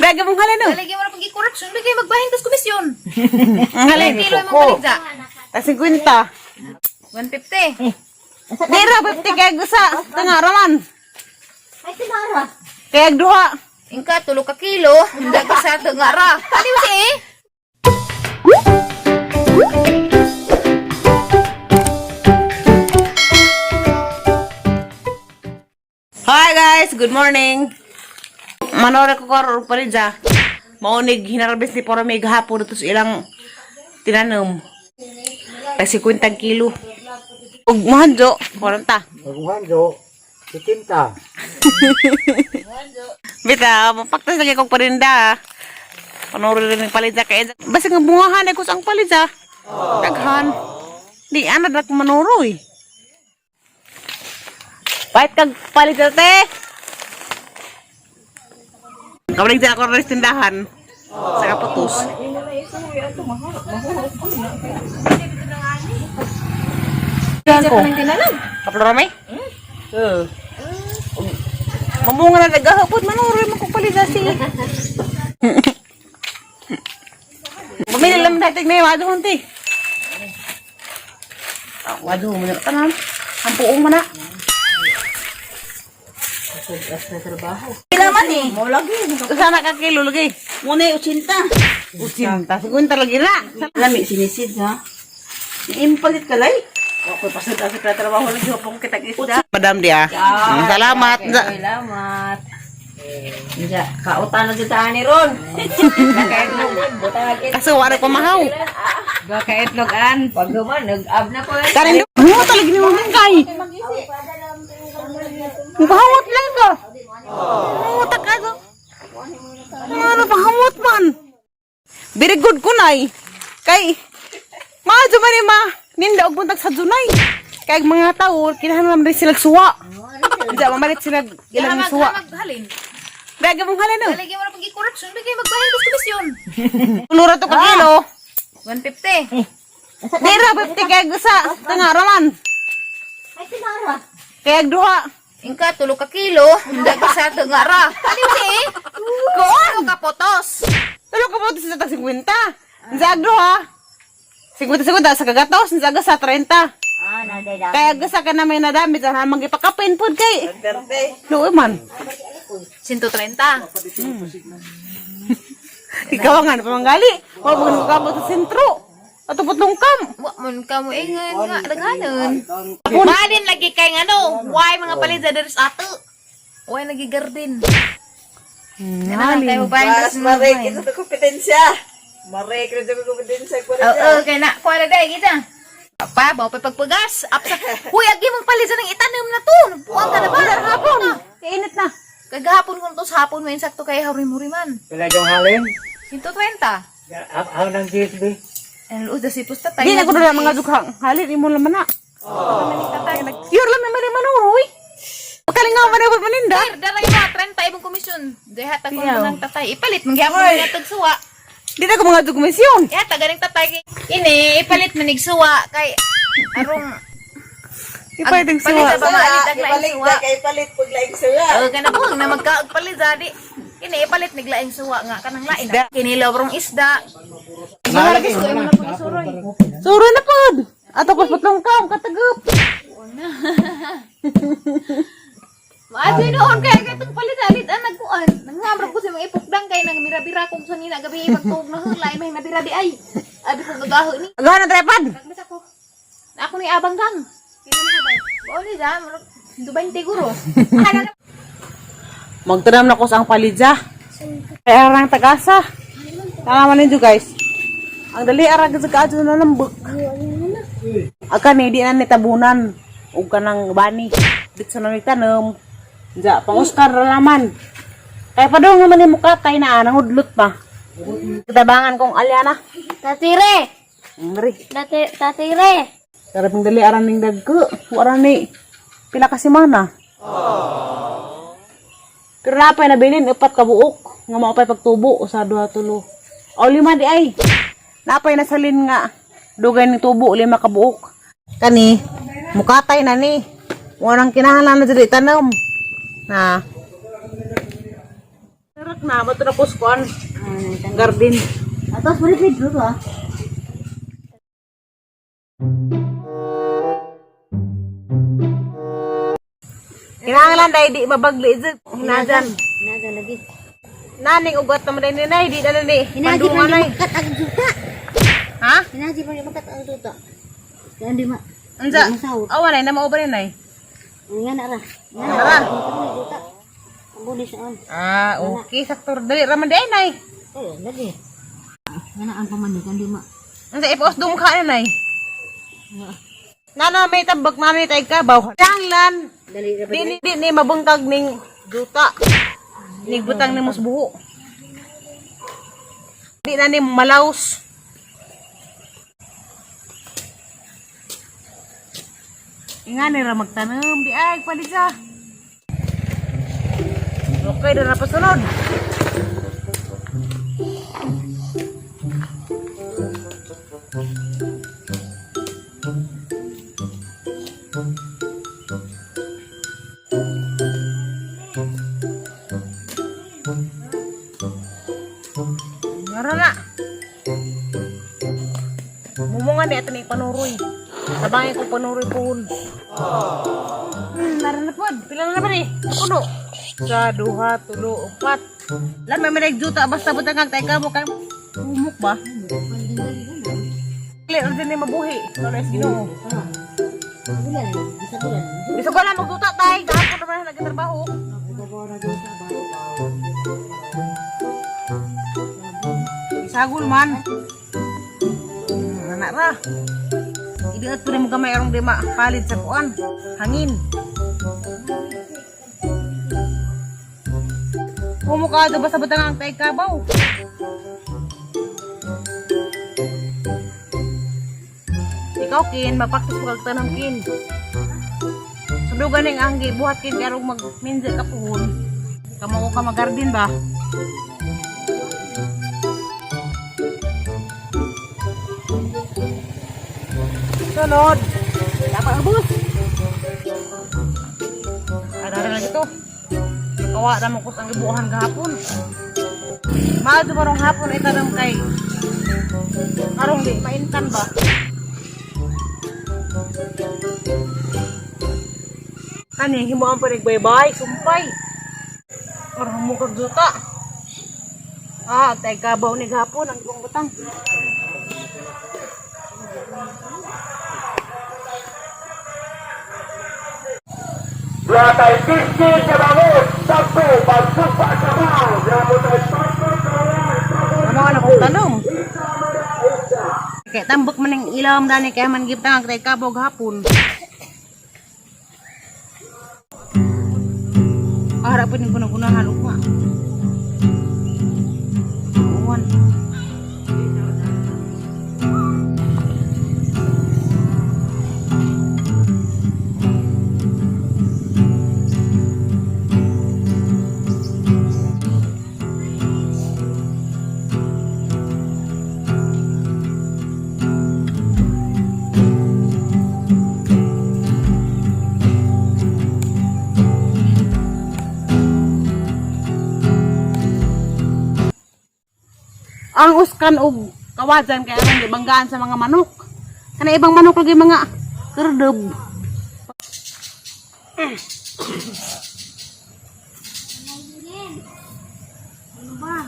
Bega mong halin no. Talagyan mo na pag-corruption, bigay magbahin tas komisyon. Ang halin. Kilo yung paligda. Ta 50. 150. Dira 50 kay gusa. Tanga raman. Ay, tinara. Kay duha. Ingka, tulo ka kilo. Hindi ka sa tungara. Ano mo si eh? Hi guys, good morning. Manora ko karon palidya. Maunig hinarbis ni Porome gahapon dito sa ilang tinanom. Kasi 50 kilo. Ug mahanjo, 40. Pagwanjo, 70. Bita, mapaktas lagi kong parinda. Panoro rin ng palidya kay basta nga bungahan ko sa ang palidya. Daghan. Di ana dak manuro eh. Pahit kag palidya te. Kabalik dyan ako rin sa tindahan. Sa kaputos. Ko. Kaplorame? Oo. Mamunga na nagahapon, manuro yung magpapalida si. Pumili lang natin na yung wado hunti. Ah, wado mo na tanan. Ang puong mo na. Pila man eh. Sana ka kilo lagi. Muna yung 80. 80. 50 lagi na. Lami, sinisid ha. Impalit ka lay. Okay, pasod sa trabaho lagi hapon kita isda. Madam dia. Salamat. Salamat. Iya, kautan na dyan ni Ron. Kaso wala pa mahaw. Baka itlogan. Pag guman, nag-ab na ko. Karin mo talaga ni mo kay. Pahawat lang ka. Pahawat ka to. Ano pahawat man? Very good ko nay. Kay maadyo man ni ma ninda og buntag sa dunay. Kay ang mga tawo kinahanglan man sila suwa. Di mamalit sila ilang suwa. Maghalin. Bega mong halin no. Talagyan mo na pag-corruption, bigay magbahin tas komisyon. Tulura to ka kilo. 150. Dira 50 kay gusa tanga raman. Ay, tinara. Kay duha. Ingka, tulo ka kilo. Hindi ka sa tungara. Ano mo si eh? Tulo ka potos. Tulo ka po sa tag 50. Ang duha. 50 50 sa kagatos, ang sa 30. Ah, naday na. Kaya gasa ka na may nadamit, ang hamang ipakapin pod kay. Luoy man. 130. Ikaw nga na pamanggali. Wa mo ka mo sa sentro. Ato putlong kam. Wa man ka mo ingon nga daghanon. Malin lagi kay ngano, why mga palidya diri sa ato? Why lagi garden? Malin. Mas marek ito sa kompetensya. Marek ito sa kompetensya. Oo, kay na kuha na dai kita. Pa, bawo pa pagpagas. Apsa. Huy, agi mong palidya ng itanom na to. Nagbuang ka na ba? Hapon. Kainit na. Kagahapon ko to sa hapon mo insakto kay huri-muri man. Pila yung halin? 130. Aw ng GSB. Ang luod sa sipos tatay. Di na ko na mga dukhang. Halin imo laman na. Yur lang naman naman uy. Pagkalingaw man na maninda. Sir, daray mo, 30 ibong komisyon. Diha, tag ko ng tatay. Ipalit, mangyapon mo na tagsuwa. Di na ko mga dokumentasyon. Ya, taga ng tatay. Ini, ipalit manig suwa kay arong Ipalit ang suwa. Palit ba maalit ang laing Ipalit suwa. na kay palit pag laing suwa. Oh, kana po na magkaagpalit dadi. Kini ipalit naglaing suwa nga kanang lain. Isda. Kini lobrong isda. Maharagis Ko imo na pud isuroy. Suro na pod. Ato ko putlong kam katagop. Maadyo noon kay katong palit alit ang nagkuan. Nangamrap ko sa mga ipukdang kay nang mirabira kong sa nina gabi pagtuog na hulay may nabira di ay. Abi ko gagaho ni. Agahan na trepad. Nagmisa ko. Ako ni abang gang. Kino na ba? Bao ni da, murag 20 guro. Ano na? Magtanam na ko sa ang palidya. Kaya arang tagasa. Tama ninyo guys. Ang dali arang sa kaadyo na lambok. Aka ni di na nitabunan ug kanang bani. Dito na nitanom. Ja, pang Oscar ra laman. Kaya pa doon naman yung mukha kay na nang udlot pa. Kitabangan kong alyana. Tatire. Ngri. Tatire. Sarap ng dali aran ning dagko. Wala ni pila ka semana. Pero napay nabilin upat ka buok nga mao pay pagtubo usa duha tulo. O lima di ay. Napay nasalin nga dugay ning tubo lima ka buok. Kani mukatay na ni. Walang kinahanglan na diri tanom. Na. Na, bato na kuskuan. Garden. Atos mo rin dito ah. Kinahanglan dahil di mabagli. Hinajan. Nada lagi. Naning ugat naman din ni di na ni. Hinaji pa Pandungan di ay. makat ang juta. Ha? Hinaji pa di makat ang juta. Yan di ma. Unsa? Masawot. Awa nay na mao ba rin ay? Nga na ra. Nga Nga ra. Juta. Ang buli saan. Ah, okay sakto dali ra man di ay nay. Eh, lagi. Nga na ang pamanikan di ma. Unsa ipos dum ka nay? Nana may tambak mami tay kabaw. Kinahanglan Dali ra ba? di ni di ni mabungkag ning juta. Ning butang ni mos buho. Di na ni malaos. Ingani ra magtanom di ay palisa. Okay, na pasunod. Meron na. Mumunga ni ato ni panuroy. Sabangin ko panuroy puhon. Naran na pod. Pila na ba ni? Puno. Sa duha, tulo, upat. Lam may nagjuta basta butang kang tay kamo kay humok ba? Dili ra din ni mabuhi. Wala is Ginoo. Bulan, bisa bulan. Bisag wala magduta tay, gahapon naman na nagtrabaho. Isagol man. Anak ra. Idiot po rin mo gamay arong di mapalit sa kuan. Hangin. Kumukado ba sa batang ang tay kabaw? Ikaw kin, magpaktis mo kag tanam kin. Sudugan ning anggi buhat kin karong magminzi ka puhon. Kamo ko ka magardin ba? Sunod. Dapat ubos. Adara na gito. Kawa na mo kus ang gibuhan gahapon. Maadto barong hapon ay tanam kay karong di paintan ba? Kani himuan pa bye-bye, sumpay. Parang mo kag juta. Ah, tay kabaw ni gahapon ang ibang butang. Ano ka na kong tanong? Kaya tambak man ang ilam dani kaya man gibtang ang tay kabaw gahapon. Harapin yung guna-gunahan ugma. Uwan. Ang uskan og kawajan kay aron gibanggaan sa mga manok. Kana ibang manok lagi mga kerdeb. Ano ba?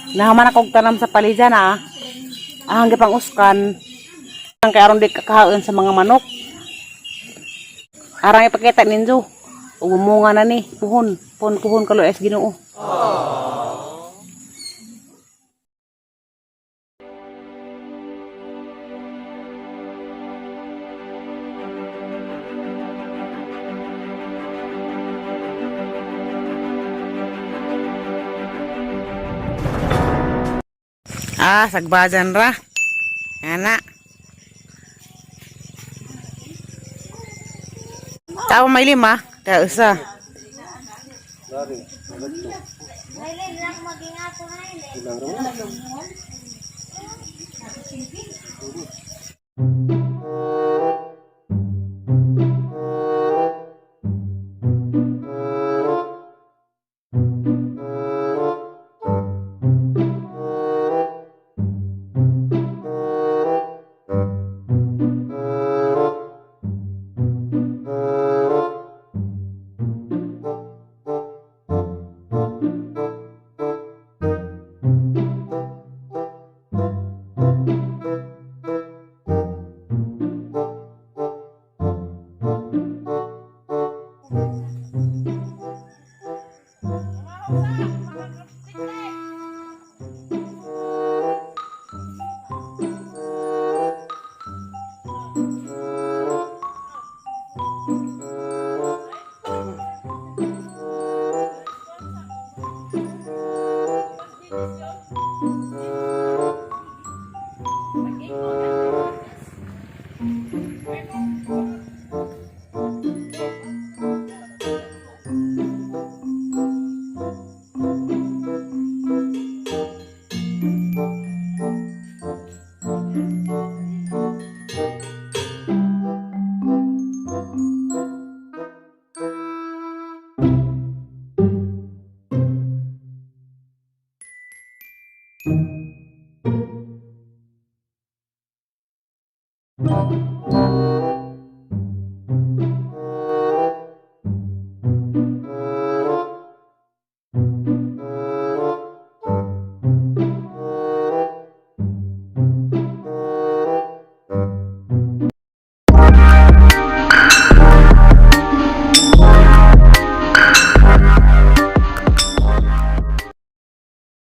Nahaman akong tanam sa palijan ah. Ang gipang uskan. Ang kay aron di kakaon sa mga manok. Arang ipakita ninyo. Umunga na ni puhon, puhon puhon kalues Ginoo. Ah, sagbajan ra. Ana. Tao may lima, ta usa.